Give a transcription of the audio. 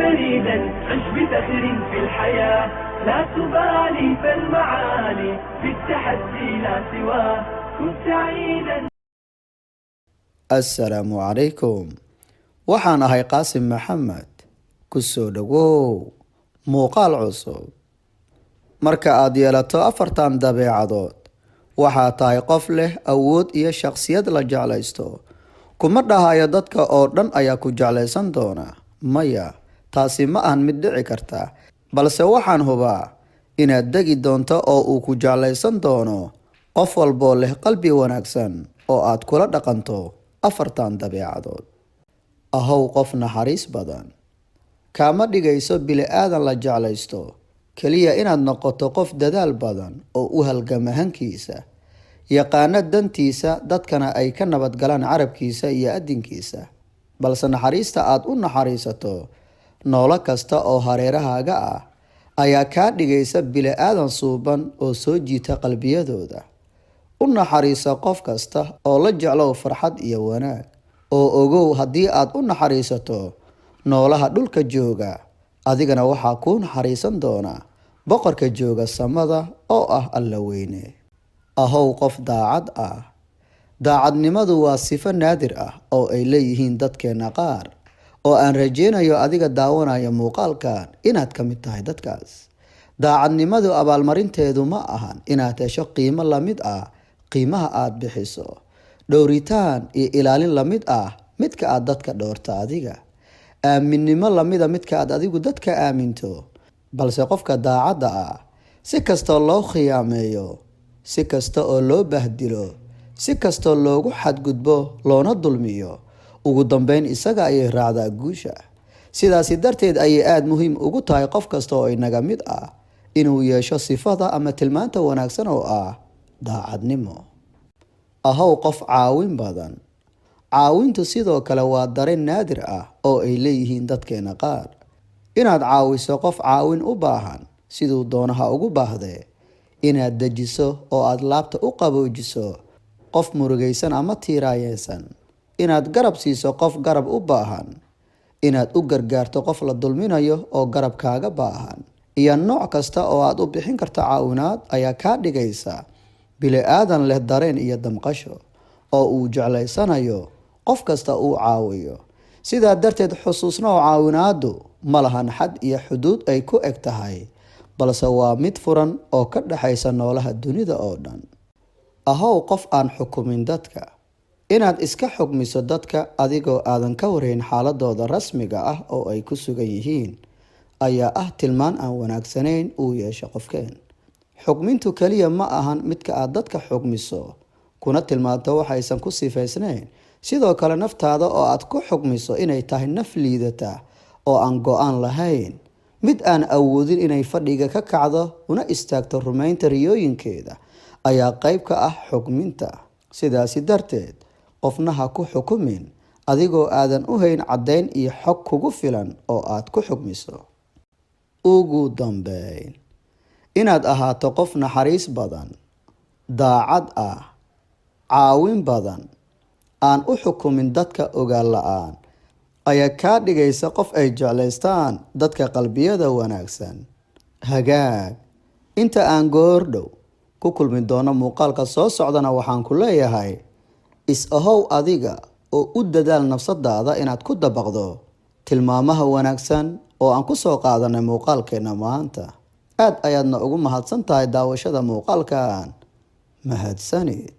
فريدا، عش بفخر في الحياة، لا تبالي فالمعالي في التحدي لا سواه، كن سعيدا. Assalaamu calaykum. Waxaan ahay Qaasim Maxamed. Ku soo dhowow muuqaal cusub. Marka aad yeelato afartan dabeecadood, waxaa tahay qof leh awood iyo shaqsiyad la jeclaysto. Kuma dhahayo dadka oo dhan ayaa ku jeclaysan doona. Maya, taasi ma ahan mid dhici karta, balse waxaan hubaa inaad degi doonto oo uu ku jeclaysan doono qof walboo leh qalbi wanaagsan oo aad kula dhaqanto afartan dabeecadood. Ahow qof naxariis badan. Kaama dhigayso bili-aadan la jeclaysto keliya inaad noqoto qof dadaal badan oo u halgama hankiisa, yaqaano dantiisa, dadkana ay ka nabadgalaan carabkiisa iyo adinkiisa, balse naxariista aad u naxariisato noolo kasta oo hareerahaaga ah ayaa kaa dhigaysa bili-aadan suuban oo soo jiita qalbiyadooda. U naxariiso qof kasta oo la jeclow farxad iyo wanaag, oo ogow, haddii aad u naxariisato noolaha dhulka jooga, adigana waxaa kuu naxariisan doona Boqorka jooga samada oo ah Alla weyne. Ahow qof daacad ah. Daacadnimadu waa sifo naadir ah oo ay leeyihiin dadkeena qaar, oo aan rajeynayo adiga daawanaya muuqaalkan inaad ka mid tahay dadkaas. Daacadnimadu abaalmarinteedu ma ahan inaad hesho qiimo lamid ah qiimaha aad bixiso, dhowritaan iyo ilaalin lamid ah midka aad dadka dhowrta adiga, aaminnimo lamida midka aad adigu dadka aaminto, balse qofka daacadda ah, si kastoo loo khiyaameeyo, si kasta oo loo bahdilo, si kastoo loogu xadgudbo loona dulmiyo, ugu dambeyn isaga ayay raacdaa guusha. Sidaasi darteed ayay aada muhiim ugu tahay qof kasta oo inaga mid ah inuu yeesho sifada ama tilmaanta wanaagsan oo ah daacadnimo. Ahow qof caawin badan. Caawintu sidoo kale waa dareen naadir ah oo ay leeyihiin dadkeena qaar. Inaad caawiso qof caawin u baahan, siduu doono ha ugu baahdee, inaad dejiso oo aada laabta u qaboojiso qof murugaysan ama tiiraayeysan, inaad garab siiso qof garab u baahan, inaad u gargaarto qof la dulminayo oo garab kaaga baahan, iyo nooc kasta oo aad u bixin karto caawinaad ayaa kaa dhigaysa bili-aadan leh dareen iyo damqasho oo uu jeclaysanayo qof kasta uu caawiyo. Sidaa darteed xusuusna oo caawinaadu ma lahan xad iyo xuduud ay ku eg tahay, balse waa mid furan oo ka dhexaysa noolaha dunida oo dhan. Ahow qof aan xukumin dadka. Inaad iska xukmiso dadka adigoo aadan ka warhayn xaaladooda rasmiga ah oo ay ku sugan yihiin ayaa ah tilmaan aan wanaagsanayn uu yeesho qofkeen. Xukmintu keliya ma ahan midka aad dadka xukmiso kuna tilmaanto waxaysan ku sifaysnayn. Sidoo kale naftaada oo aad ku xukmiso inay tahay naf liidata oo aan go-aan lahayn, mid aan awoodin inay fadhiga ka kacdo una istaagto rumaynta riyooyinkeeda, ayaa qayb ka ah xukminta. Sidaasi darteed qofna ha ku xukumin adigoo aadan u hayn caddayn iyo xog kugu filan oo aad ku xukmiso. Ugu dambeyn, inaad ahaato qof naxariis badan, daacad ah, caawin badan, aan u xukumin dadka ogaal la-aan ayaa kaa dhigaysa qof ay jeclaystaan dadka qalbiyada wanaagsan. Hagaag, inta aan goordhow ku kulmi doono muuqaalka soo socdana, waxaan ku leeyahay is ahow adiga oo u dadaal nafsadaada inaad ku dabaqdo tilmaamaha wanaagsan oo aan ku soo qaadanay muuqaalkeena maanta. Aad ayaadna ugu mahadsan tahay daawashada muuqaalkan. Mahadsanid.